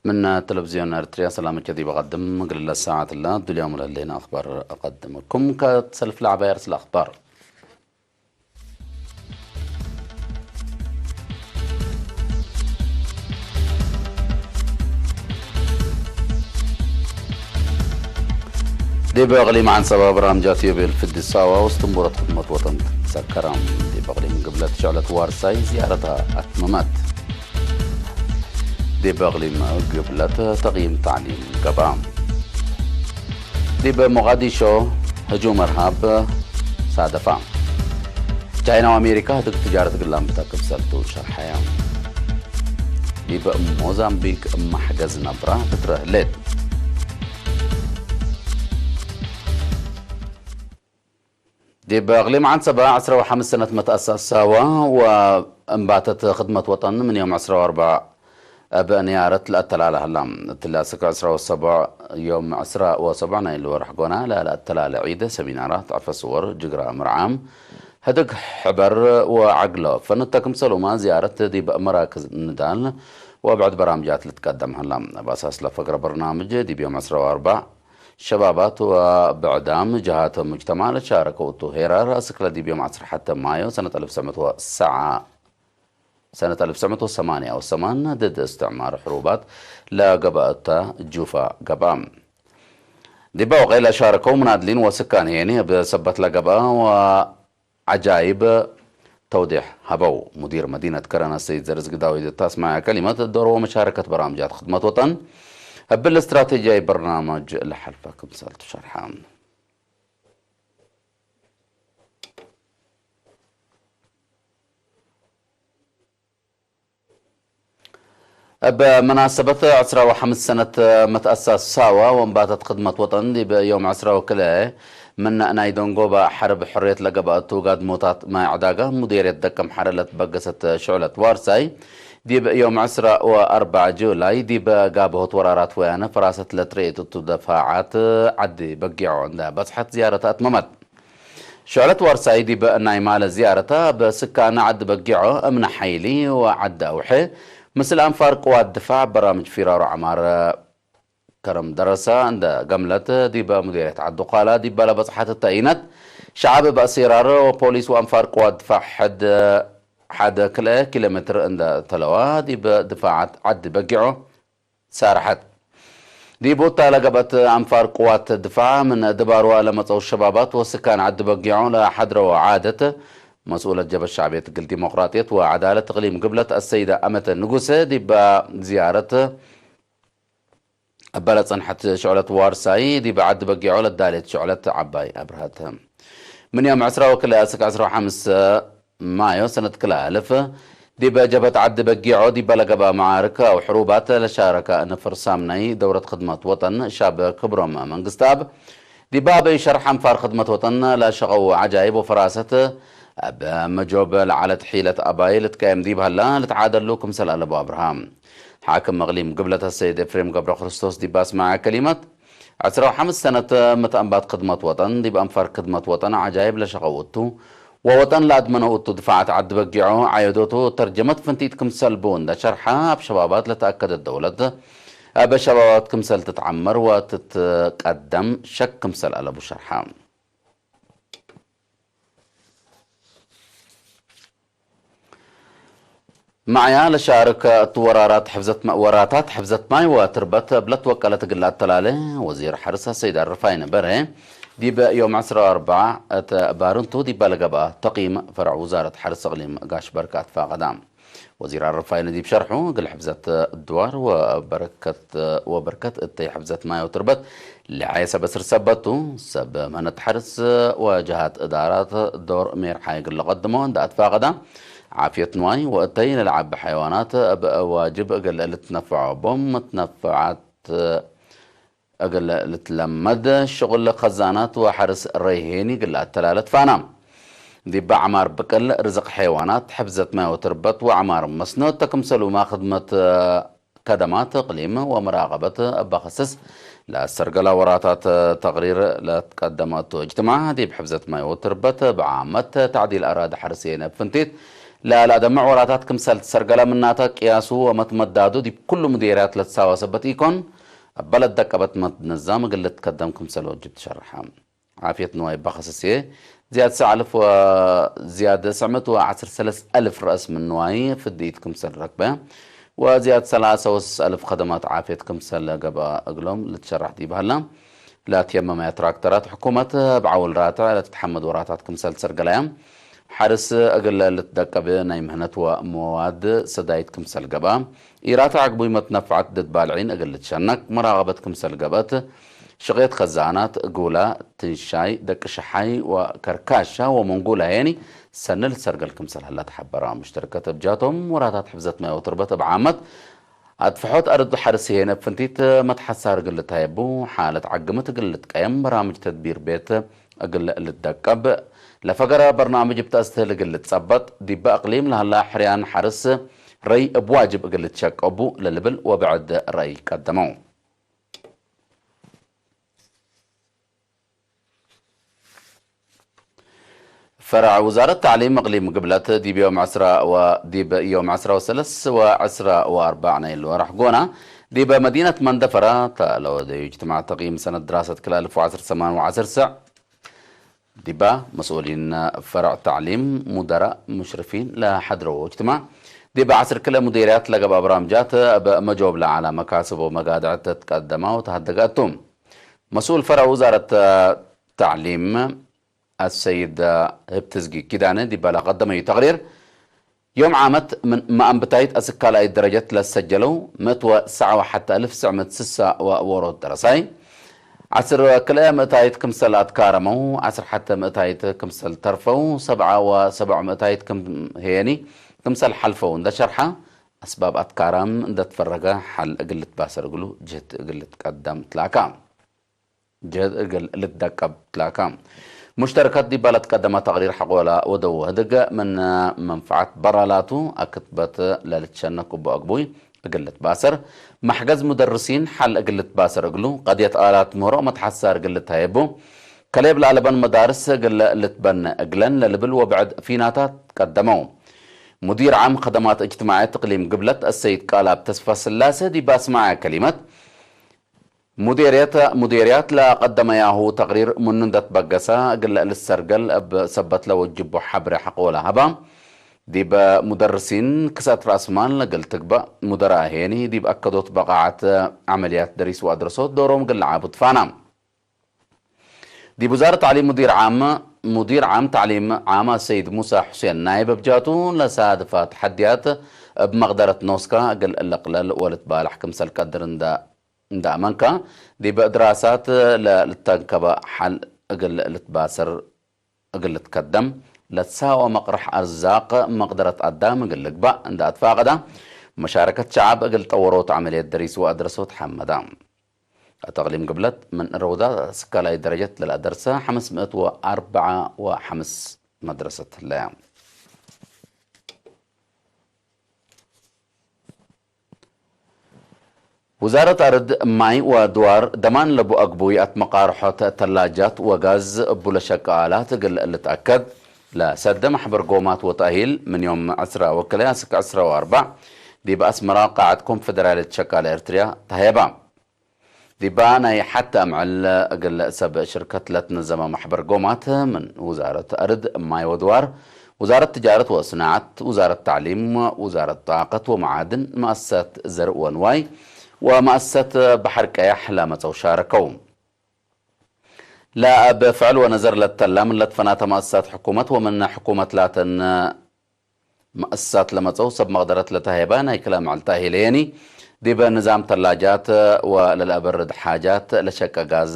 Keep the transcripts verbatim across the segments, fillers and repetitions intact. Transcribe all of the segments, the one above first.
ምን ተለቪዝዮን ኤረትርያ ሰላምከ ዲብ አቀድም፣ እግል ለሰዓት እለ ዱልያም ለህሌነ አክባር አቀድመኩም። ከሰልፍ ለዐባይ አርእስ ለአክባር። ዲብ እቅሊም ዐንሰበ በራምጃት ዮቤል ፍዲ ሳዋ ወስትንቡረት ክድመት ወጠን ትሰከረ። ዲብ እቅሊም ግብለት ሽዕለት ዋርሳይ ዝያረት አትመመት። ዲብ እቅሊም ግብለት ተቅይም ተዕሊም ገብአ። ዲብ ሞቃዲሾ ህጁም እርሃብ ሳደፋ። ቻይና ወአሜሪካ ህድግ ትጃረት እግል ለአንብታ ክምሰልቱ ሸርሐየ። ዲብ ሞዛምቢክ መሕገዝ ነብራ ፍትረ ህሌት። ዲብ እቅሊም ዐንሰበ ዐስረ ወሐምስ ሰነት መትአሳሳወ ወእንባተት ክድመት ወጠን ምን ዮም ዐስረ ወአርበዕ እብ ንያረት ለአተላለ ሀላ። እትለ አስክ ዐስረ ወሰቡዕ ዮም ዐስረ ወሰቡዕ ናይል ወርሕ ጎና ለለአተላለ ዒድ፣ ሰሚናራት፣ ዐፈ ስወር፣ ጅግራ ምርዓም፣ ህድግ ሕበር ወዐግሎ ፈንተ ክምሰሉመ ዝያረት ዲብ መራክዝ ንዳል ወብዕድ በራምጃት ልትቀደም ሀላ። እብ አሳስ ለፈግረ በርናምጅ ዲብ ዮም ዐስረ ወአርበዕ ሸባባት ወብዕዳም ጀሃት ሙጅተማዕ ለሻረከው እቱ ሄራር አስክለ ዲብ ዮም ዐስር ሐተ ማዮ ሰነት አልፍ ሰመት ወሰዓ ሰነት አልፍ ሰመት ወሰማንያ ወሰማን ድድ እስትዕማር ሕሩባት ለገብአተ ጁፋ ገብአ። ዲበ ወቀይ ለሻረከው ምናድሊን ወስካን ሄኒ እብ ሰበት ለገብአ ወዐጃይብ ተውዴሕ ሀበው። ሙዲር መዲነት ከረን አሰይድ ዘርዝግ ዳዊት እት አስማዐ ከሊመት፣ ዶር ወመሻረከት በራምጃት ክድመት ወጠን እብል እስትራቴጂያይ በርናምጅ ለሐልፈ ክምሰል ትሸርሐ። እብ መናሰበት ዐስራ ወሐምስ ሰነት መትአሳስ ሳዋ ወእንባተት ክድመት ወጠን፣ ዲብ ዮም ዐስራ ወክልኤ ምን ናይ ደንጎባ ሐርብ ሕርየት ለገብአቱ ጋድሞታት ማይ ዕዳጋ ሙዴርየት ደቀምሐረ ለትበገሰት ሽዕለት ዋርሳይ፣ ዲብ ዮም ዐስራ ወአርበዕ ጁላይ ዲብ ጋብሆት ወራራት ወያነ ፈራሰት ለትርኤት እቱ ደፋዓት ዐዲ በጊዖ እንደ በጽሐት ዝያረተ አትመመት። ሽዕለት ዋርሳይ ዲብ ናይ ማለ ዝያረታ፣ በስካነ ዐዲ በጊዖ፣ እምነ ሐይሊ ወዐዲ አውሐ፣ ምስል አንፋር ቅዋት ድፋዕ በራምጅ ፊራሮ ዐማር ከረም ደረሰ እንደ ገምለት፣ ዲበ ሙዴርየት ዐዲ ኳላ ዲበ ለበጽሐት ተእይነት ሸዐብ እብ አሴራር ወፖሊስ ወአንፋር ቅዋት ድፋዕ ሕድ ሐደ ክልኤ ኪሎ ሜትር እንደ ተለዋ፣ ዲብ ድፋዓት ዐዲ በጊዖ ሳርሐት። ዲብ ኡታ ለገብአት አንፋር ቅዋት ድፋዕ ምን ድባርዋ ለመጸው ሸባባት ወስካን ዐዲ በጊዖ ለሐድረወ ዓደት፣ መስኡለት ጀብሀት ሸዕብየት እግል ዲሞቅራጥየት ወዐዳለት እቅሊም ግብለት አሰይደ አመተ ንጉሰ ዲበ ዝያረት እበ ለጸንሐት ሽዕለት ዋርሳይ፣ ዲብ ዐዲ በጊዖ ለዳሌት ሽዕለት ዐባይ አብርሀት። ምን ዮም ዐስራ ወክልኤ አስክ ዐስራ ወሐምስ ማዮ ሰነት ክልኤ አልፍ፣ ዲብ ጀብሀት ዐዲ በጊዖ ዲበ ለገብአ መዓርክ አው ሕሩባት ለሻረከ ንፍር ሳምናይ ደውረት ክድመት ወጠን ሻብ ክብሮም መንግስትአብ፣ ዲብ አበይ ሸርሕ አንፋር ክድመት ወጠን ለሸቀው ዐጃይብ ወፈራሰት፣ እብ መጆብ ለዐለት ሒለት አባይ ልትቀየም ዲብ ሀላ፣ ልትዓደሉ ክምሰል አለቡ አብርሃ። ሓክም እቅሊም ግብለት አሰይድ ኤፍሬም ገብረክርስቶስ ዲብ አስማዐ ከሊመት፣ ዐስራ ወሐምስ ሰነት ምትአንባት ክድመት ወጠን፣ ዲብ አንፋር ክድመት ወጠን ዐጃይብ ለሸቀው እቱ፣ ወወጠን ለአድመነው እቱ ድፋዓት ዐዲ በጊዖ፣ ዐየዶቱ ተርጀመት ፍንቲት ክምሰል ቡ እንደ ሸርሐ፣ እብ ሸባባት ለተአከደት ደውለት፣ እብ ሸባባት ክምሰል ትትዐመር ወትትቀደም ሸክ ክምሰል አለቡ ሸርሐ። መዕያ ለሻርክ እቱ ወራራት ሕፍዘት መ-፣ ወራታት ሕፍዘት ማይ ወትርበት እብ ለትወቀለት እግል ለአተላሌ ወዚር ሐርስ አሰይድ አርፋይነ በርሄ፣ ዲብ ዮም ዐስራ ወአርበዕ እት ባርንቱ ዲበ ለገብአ ተቅይም ፈረዕ ውዛረት ሐርስ እቅሊም ጋሽ በርክ አትፋቀዳ። ወዚር አርፋይነ ዲብ ሸርሑ፣ እግል ሕፍዘት ድዋር ወበርከት፣ ወበርከት እተይ ሕፍዘት ማይ ወትርበት ለዐየ ሰብ እስር ሰበት ቱ፣ ሰብ ምህነት ሐርስ ወጀሃት እዳራት ዶር ሜርሓይ እግል ለቀድሞ እንደ አትፋቀዳ፣ ዓፍየት ንዋይ ወእተይ ለለዐቢ ሐይዋናት እብ ዋጅብ እግል ልትነፈዖ ቦም፣ መትነፈዓት እግል ልትለመድ ሽቁል ከዛናት ወሐርስ ረይሄኒ እግል ለአተላለ ትፋና። ዲበ ዐማር ብቅል፣ ርዝቅ ሐይዋናት፣ ሕፍዘት ማይ ወትርበት ወዐማር መስኖ እተ ክምሰሉመ ክድመት ከደማት እቅሊም ወመራቀበት እበ ከስስ ለአሰርገላ ወራታት ተቅሪር ለትቀደመ እቱ እጅትማዕ፣ ዲብ ሕፍዘት ማይ ወትርበት እብ ዓመት ተዕዲል አራዲ ሐርስ ሄነ እብ ፍንቲት ለለአደምዕ ወራታት ክምሰል ትሰርገለ ምናተ ቅያሱ ወመትመዳዱ ዲብ ኩሉ ሙዴርያት ለትሳወ ሰበት ኢኮን፣ እበ ለትደቀበት መትነዛም እግል ልትከደም ክምሰል ወጅብ ትሸርሐ። ዓፍየት ንዋይ እበ ከሰስየ፣ ዝያድ ሰዕ አልፍ ወዝያድ ሰዕ ምእት ወዐስር ሰለስ አልፍ ረአስ ምን ንዋይ ፍድኢት ክምሰል ረክበ፣ ወዝያድ ሰላሰ ወስስ አልፍ ከደማት ዓፍየት ክምሰል ገብአ እግሎም ልትሸራሕ ዲብ ሀላ። ለትየመመያ ትራክተራት ሕኩመት እብ ዐውል ራትዕ ለትትሐመድ ወራታት ክምሰል ትሰርገለያ። ሐርስ እግል ልትደቀብ ናይ ምህነት ወመዋድ ሰዳይት ክምሰል ገብአ። ኢራትዕ አግቡይ መትነፍዐት ድድ ባልዒን እግል ልትሸነክ መራቀበት ክምሰል ገብአት። ሽቄት ከዛናት፣ ጉላ፣ ትንሻይ፣ ደቂ ሸሓይ ወከርካሻ ወመንጉላ ሄኒ ሰኒ ልትሰርገል ክምሰል ሀላ ተሐበራ። ሙሽተርከት እብ ጃቶም ወራታት ሕፍዘት ማይ ወትርበት እብ ዓመት አድፈሖት አርድ ሐርስ ሄነ እብ ፍንቲት መትሐሳር እግል ልትሀየቡ፣ ሓለት ዐግምት እግል ልትቀየም፣ በራምጅ ተድቢር ቤት እግል ልትደቀብ፣ ለፈገረ በርናምጅ እብ ተአስትህል እግል ልትጸበጥ፣ ዲበ እቅሊም ለሀላ ሕርያን ሐርስ ረይ እብ ዋጅብ እግል ልትሸቀቡ ለልብል ወብዕድ ረአይ ቀደመው። ፈረዕ ውዛረት ተዕሊም እቅሊም ግብለት ዲብ ዮም ዕስራ ወ-፣ ዲብ ዮም ዕስራ ወሰለስ ወዕስራ ወአርበዕ ናይ ለወርሕ ጎና፣ ዲበ መዲነት መንደፈራ ተ ለወደዩ እጅትማዕ ተቅይም ሰነት ድራሰት ክል አልፍ ወዐስር ሰማን ወዐስር ሰዕ፣ ዲባ መስኡሊን ፈረዕ ተዕሊም፣ ሙደራእ፣ ሙሽርፊን ለሐድረው እጅትማዕ፣ ዲብ ዐስር ክልኤ ሙዴርያት ለገብአ በራምጃት እብ መጆብ ለዐለ መካስብ ወመጋድዐት ተትቀደማ ወተሀደገ እቱ። መስኡል ፈረዕ ውዛረት ተዕሊም አሰይድ ህብትዝጊ ኪዳነ ዲበ ለቀደመዩ ተቅሪር፣ ዮም ዓመት ምን መአንብታይት አስካላይት ደረጀት ለሰጀለው ምእት ወሰዕ ወሐተ አልፍ ስዕ ምእት ስሳ ወወሮት ደረሳይ፣ ዐስር ክልኤ ምእታይት ክምሰል አትካረመው፣ ዐስር ሐተ ምእታይት ክምሰል ተርፈው፣ ሰብዓ ወሰብዕ ምእታይት ክም ሄኒ ክምሰል ሐልፈው እንደ ሸርሐ፣ አስባብ አትካራም እንደ ትፈረገ ሐል እግል ልትባሰር እግሉ ጅህት እግል ልትቀደም ትላካ። ጀህድ እግል ልትደቀብ ትላካ። ሙሽተረከት ዲበ ለትቀደመ ተቅሪር ሐቆለ ወደው ህድገ ምን መንፈዐት በራላቱ አክትበት ለልትሸነክ እቡ አግቡይ እግል ልትባሰር፣ መሕገዝ ሙደርሲን ሐል እግል ልትባሰር እግሉ፣ ቀድየት አላት ምህሮ መትሐሳር እግል ልትሀየቡ፣ ከሌብ ለአለበን መዳርስ እግል ልትበነ እግለን ለልብል ወብዕድ ፊናታት ቀደመው። ሙዲር ዓም ከደማት እጅትማዕየት እቅሊም ግብለት አሰይድ ቃልኣብ ተስፋስላሴ ዲብ አስማዐ ከሊመት፣ ሙዴርየት፣ ሙዴርያት ለቀደመያሁ ተቅሪር ምኑ እንደ ትበገሰ፣ እግል ልሰርገል እብ ሰበት ለወጅቡ ሐብሬ ሐቆለ ሀባ። ዲብ ሙደርሲን ክሰት ረአስማል እግል ትግበእ፣ ሙደራእ ሄኒ ዲብ አከዶት በቃዐት ዐመልያት ደሪስ ወአድረሶት ዶሮም እግል ለዓቡ ትፋና። ዲብ ውዛረት ተዕሊም ሙዲር ዓም፣ ሙዲር ዓም ተዕሊም ዓም አሰይድ ሙሳ ሑሴን ናይብ እብ ጃቱ፣ ለሳድፋ ተሐድያት እብ መቅደረት ኖስካ እግል ልቅለል ወልትባለሕ ክምሰል ቀድር እንደ እንደ አመንከ፣ ዲብ ድራሳት ለልተንከበ ሐል እግል ልትባሰር እግል ልትከደም፣ ለትሳወ መቅርሕ አርዛቅ መቅደረት አዳም እግል ልግባእ እንደ አትፋቀደ፣ መሻረከት ሸዐብ እግል ጠወሮት ዐመልየት ደሪስ ወአድረሶት ሐመደ። አተቅሊም ግብለት ምን ረውዳት አስካላይ ደረጀት ለልአደርሰ ሐምስ ምእት ወአርበዓ ወሐምስ መድረሰት ህለያ። ውዛረት አርድ፣ ማይ ወድዋር ደማን ለቡ አግቡይ አትመቃርሖት ተላጃት ወጋዝ እቡ ለሸቀ አላት እግል ልትአከድ፣ ለሰደ መሕበር ጎማት ወተእሂል ምን ዮም ዕስራ ወክልኤ አስክ ዕስራ ወአርበዕ ዲብ አስመራ ቃዐት ኮንፌደራልየት ሸቃለ ኤርትርያ ተሀየባ። ዲባ ናይ ሐቲ አምዕል እግል ሰብ ሽርከት ለትነዘመ መሕበር ጎማት ምን ውዛረት አርድ፣ ማይ ወድዋር፣ ውዛረት ትጃረት ወስናዐት፣ ውዛረት ተዕሊም፣ ውዛረት ጣቀት ወመዓድን፣ መአሰሰት ዘርእ ወንዋይ ወመአሰሰት በሐር ቀያሕ ለመጸው ሻረከው። ለእብ ፍዕል ወነዘር ለተላ ምን ለትፈናተ መአሰሳት ሕኩመት ወምን ሕኩመት ላተን መአሰሳት ለመጸው ሰብ መቅደረት ለተሀየበ ናይ ክለ መዐል ተእሂል ሄኒ፣ ዲበ ንዛም ተላጃት ወለልአበርድ ሓጃት ለሸቀ ጋዝ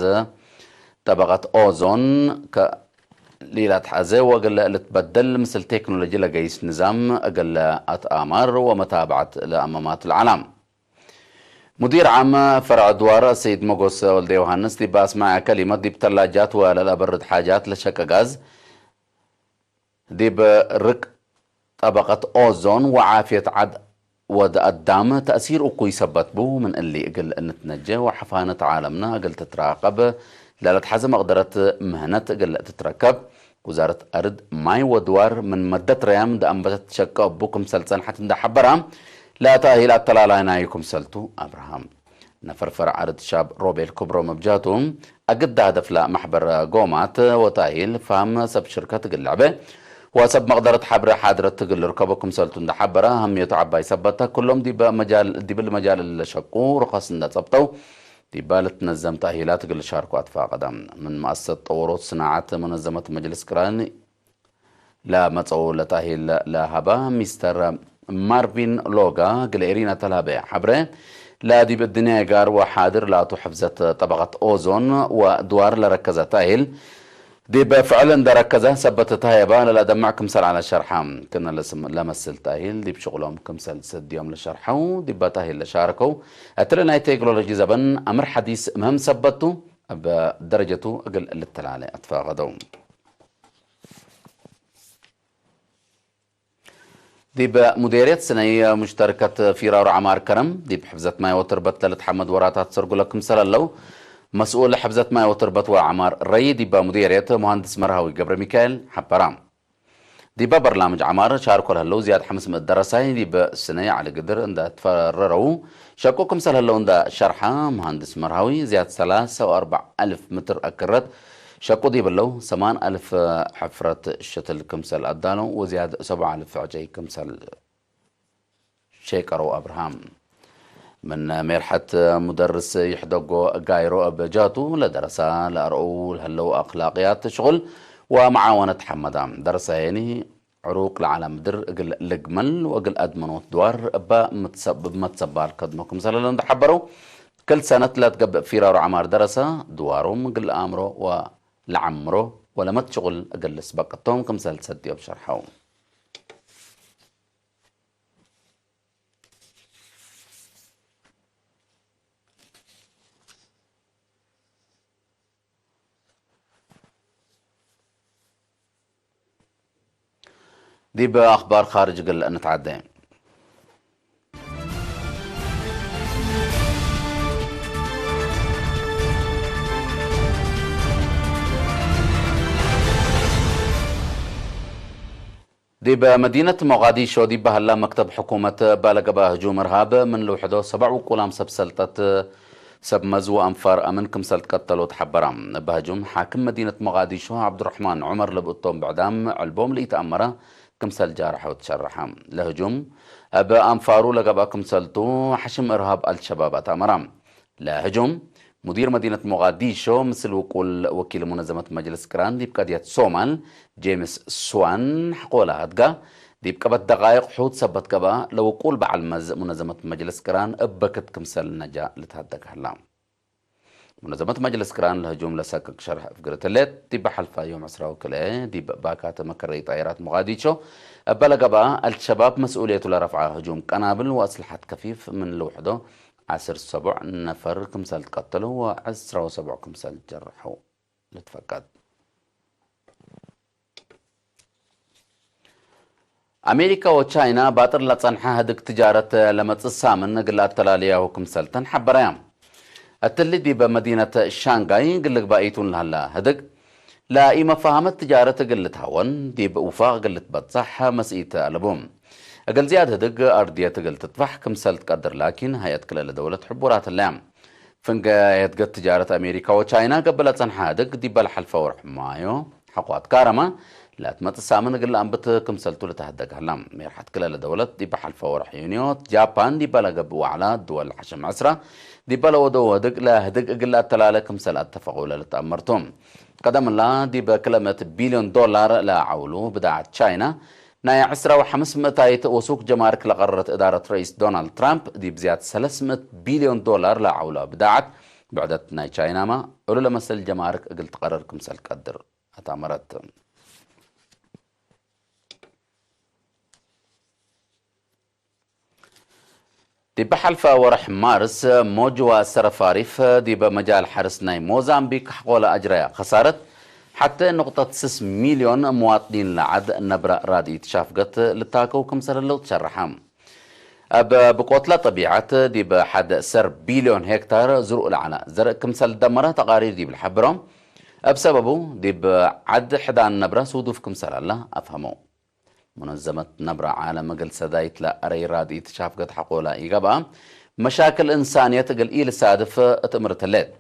ጠበቀት ኦዞን ከ-፣ ሊላትሐዜ ወእግል ልትበደል ምስል ቴክኖሎጂ ለገይስ ንዛም እግል አትአማር ወመታብዐት ለአመማት ለዐላም። ሙዲር ዓም ፈርዕ ድዋር ሰይድ መጎስ ወልደ ዮሐንስ ዲብ አስማዐ ከሊመት፣ ዲብ ተላጃት ወለልአበርድ ሓጃት ለሸቀ ጋዝ፣ ዲብ ርቅ ጠበቀት ኦዞን ወዓፍየት ዐድ ወድ አዳም ተእሲር እኩይ ሰበት ቡ። ምን እሊ እግል እንትነጀ ወሐፋነት ዓለምነ እግል ትትራቀብ ለለትሐዜ መቅደረት ምህነት እግል ትትረከብ፣ ውዛረት አርድ ማይ ወድዋር ምን መደት ረያም እንደ አንበተት ሸቀ እቡ ክምሰል ጸንሐት እንደ ሐበራ፣ ለተእሂል አተላላይ ናዩ ክምሰልቱ አብርሃም። ነፈር ፈርዕ አርድ ሻብ ሮቤል ክብሮም እብ ጀህቱ፣ አግድ ሀደፍ ለመሕበር ጎማት ወተእሂል ፋም ሰብ ሽርከት እግል ለዐበ ወሰብ መቅደረት ሐብረ ሓድረት እግል ልርከቦ ክምሰልቱ እንደ ሐበረ፣ ሀምየቱ ዐባይ ሰበት ተ፣ ክሎም ዲብ መጃል፣ ዲብል መጃል እለ ሸቁ ሩኸስ እንደ ጸብጠው፣ ዲበ ልትነዘም ተእሂላት እግል ልሻርኮ አትፋቀደ። ምን መአሰሰት ጠወሮት ስናዐት መነዘመት መጅልስ ቅራን ለመጸኡ ለተእሂል ለሀበ ሚስተር ማርቪን ሎጋ እግል ኤሪና ተልሀበ ሐብረ፣ ለዲብ እድንያይ ጋር ወሓድር ለአቱ ሕፍዘት ጠበቀት ኦዞን ወድዋር ለረከዘ ተእሂል ዲብ ፍዕል እንደ ረከዘ ሰበት ተህየበ ለለአደምዕ ክምሰል ዐለ ሸርሐ። ክነ ለስም-፣ ለመስል ተእሂል ዲብ ሽቅሎም ክምሰል ሰድዮም ለሸርሐው፣ ዲበ ተእሂል ለሻረከው፣ እትለ ናይ ቴክኖሎጂ ዘበን አምር ሐዲስ ምህም ሰበት ቱ፣ እብ ደረጀቱ እግል ልትላለ አትፋቀደው። ዲብ ሙዴርየት ስነይ ሙሽተርከት ፊራሩ ዐማር ከረም፣ ዲብ ሕፍዘት ማይ ወትርበት ለልትሐመድ ወራታት ሰርጉለ ክምሰል ህለው፣ መስኡል ሕፍዘት ማይ ወትርበት ወዐማር ረይ ዲበ ሙዴርየት መሃንድስ መርሃዊ ገብረ ሚካኤል ሐበራ። ዲበ በርናምጅ ዐማር ሻርኮ ለህለው ዝያድ ሐምስ ምእት ደረሳይ፣ ዲብ ስነይ ዐሊ ግድር እንደ ትፈረረው ሸቁ ክምሰል ህለው እንደ ሸርሐ መሃንድስ መርሃዊ፣ ዝያድ ሰላሰ ወአርበዕ አልፍ ምትር አክረት ሸቁ ዲብ ህለው፣ ሰማን አልፍ ሕፍረት ሸትል ክምሰል አዳለው ወዝያድ ሰብዓ አልፍ ዕጨይ ክምሰል ሼቀረው አብርሃም። ምን ሜርሐት ሙደርስ ይሕደጎ ጋይሮ እብ ጀህቱ፣ ለደረሳ ለአርአው ለህለው አክላቅያት ሽቁል ወመዓወነት ሐመዳ። ደረሳ ሄኒ ዕሩቅ ለዐለ ምድር እግል ልግመል ወእግል አድመኖት ድዋር እበ ምትሰብ-፣ እብ መትሰባል ከድሞ ክምሰል ህለው እንደ ሐበረው፣ ክል ሰነት ለትገብእ ፊራሩ ዐማር ደረሰ፣ ድዋሮም እግል ለአምሮ ወለዐምሮ ወለመት ሽቁል እግል ልስበቅ እቶም ክምሰል ሰድዮም ሸርሐው። ዲብ አኽባር ኻርጅ እግል እንትዓዴ። ዲብ መዲነት ሞቃዲሾ ዲብ በሀላ መክተብ ሕኩመት እበ ለገብአ ህጁም እርሃብ ምን ልውሕዶ ሰበዕ ውቁላም ሰብ ሰልጠት፣ ሰብ መዝ ወአንፋር አምን ክምሰል ትቀተሎ ተሐበረ። እበ ህጁም ሓክም መዲነት ሞቃዲሾ ዐብዱረሕማን ዑመር ለብእቶም ብዕዳም ዕልቦም ለኢተአመረ ክምሰል ጃርሐው ትሸረሐ። ለህጁም እብ አንፋሩ ለገብአ ክምሰልቱ ሐሽም እርሃብ አልሸባብ አትአመረ። ለህጁም፣ ሙዲር መዲነት ሞቃዲሾ ምስል ውቁል ወኪል ሙነዘመት መጅልስ ቅራን ዲብ ቀድየት ሶማል ጄምስ ስዋን ሐቆለ ሀድጋ፣ ዲብ ቀበት ደቃይቅ ሑት ሰበት ገብአ፣ ለውቁል በዐል መዝ ሙነዘመት መጅልስ ቅራን እብ በክት ክምሰል ነጃ ልትሀደግ ሀላ። ሙነዘመት መጅልስ ቅራን ለህጁም ለሰክክ ሸርሕ እፍግር ትሌት፣ ዲብ ሐልፋ ዮም ዕስራ ወክልኤ ዲብ ባካተ መከረይ ጣይራት ሞቃዲሾ እበ ለገብአ፣ አልሸባብ መስኡልየቱ ለረፍዐ ህጁም ቀናብል ወአስልሐት ከፊፍ ምን ልውሕዶ፣ ዐስር ሰቦዕ ነፈር ክምሰል ትቀተሉ ወዐስራ ወሰቦዕ ክምሰል ጀርሐው ልትፈቀድ። አሜሪካ ወቻይና ባጥር ለጸንሐ ህድግ ትጃረት ለመጽእ ሳምን እግል አተላልያሁ ክምሰልተን ሐበረያ። እትሊ ዲብ መዲነት ሻንጋይ እግል ልግባኢቱን ለሀላ ህድግ፣ ለኢመፋሀመት ትጃረት እግል ልትሀወን፣ ዲብ ውፋቅ እግል ልትበጸሕ መስኢት አለቡ። እግል ዝያድ ህድግ አርድየት እግል ትጥፋሕ ክምሰል ትቀድር፣ ላኪን፣ ሀይአት ክልኤ ለደውለት ሕቡራት ህለያ። ፍንገ የህድገት ትጃረት አሜሪካ ወቻይና ገብእ ለጸንሐ ህድግ፣ ዲበ ለሐልፈ ወርሕ ማዮ ሐቆ አትካረመ፣ ለትመጽእ ሳምን እግል ለአንብት ክምሰልቱ ልትሀደግ ሀላ። ሜርሐት ክልኤ ለደውለት፣ ዲበ ሐልፈ ወርሕ ዩንዮ፣ ጃፓን ዲበ ለገብእ ወዕላ ድወል ሐሽም ዕስራ፣ ዲበ ለወደው ህድግ፣ ለህድግ እግል ለአተላለ ክምሰል አተፈቀው ለልትአመርቱ። ቀደምላ፣ ዲበ ክልኤ ምእት ቢልዮን ዶላር ለዐውሉ ብዳዓት ቻይና፣ ናይ ዕስራ ወሐምስ ምእታይት ወሱክ ጀማርክ ለቀረረት እዳረት ረኢስ ዶናልድ ትራምፕ፣ ዲብ ዝያድ ሰለስ ምእት ቢልዮን ዶላር ለዐውላ ብዳዓት ብዕደት ናይ ቻይናመ፣ እሉ ለመሰል ጀማርክ እግል ትቀርር ክምሰል ቀድር አታመረት። ዲብ ሐልፈ ወርሕ ማርስ፣ ሞጅዋ ሰረፋሪፍ ዲብ መጃል ሐርስ ናይ ሞዛምቢክ ሐቆለ አጅረያ። ከሳረት ሐቴ ንቁጠት ስስ ሚልዮን ሙዋጥኒን ለዐድ ነብረ ራድኢት ሻፍገት ልታከው ክምሰል ህለው ትሸረሐ። እብ ብቆትለ ጠቢዐት ዲብ ሐድ ሰር ቢልዮን ሄክታር ዝሩእ ለዐለ ዘርእ ክምሰል ደመረ ተቃሪር ዲብ ለሐብሮ። እብ ሰበቡ፣ ዲብ ዐድ ሕዳን ነብረ ሱዱፍ ክምሰል ሀላ አፍሀመው። ሙነዘመት ነብረ ዓለም እግል ሰዳይት ለአረይ ራድኢት ሻፍገት ሐቆላ ኢገብአ፣ መሻክል እንሳንየት እግል ኢልሳድፍ እት እምርት ህሌት።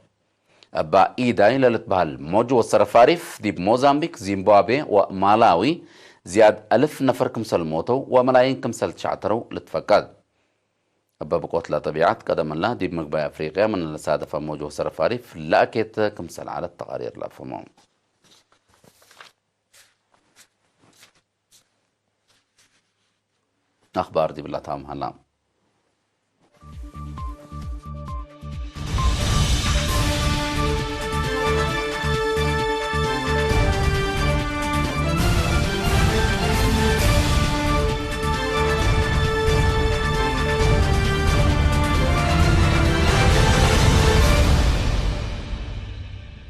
እባ ኢዳይ ለልትበህል ሞጅ ወሰረፋሪፍ፣ ዲብ ሞዛምቢክ፣ ዚምባብዌ ወማላዊ ዝያድ አልፍ ነፈር ክምሰል ሞተው ወመላይን ክምሰል ትሸዕተረው ልትፈቀድ። እበ ብቆት ለጠቢዐት ቀደም እላ፣ ዲብ ምግባይ አፍሪቅያ ምን ለሳደፈ ሞጅ ወሰረፋሪፍ ለአኬት ክምሰል ዐለት ተቃሪር ለአፍህሞ። አኽባር ዲብላ ታም ሀላ።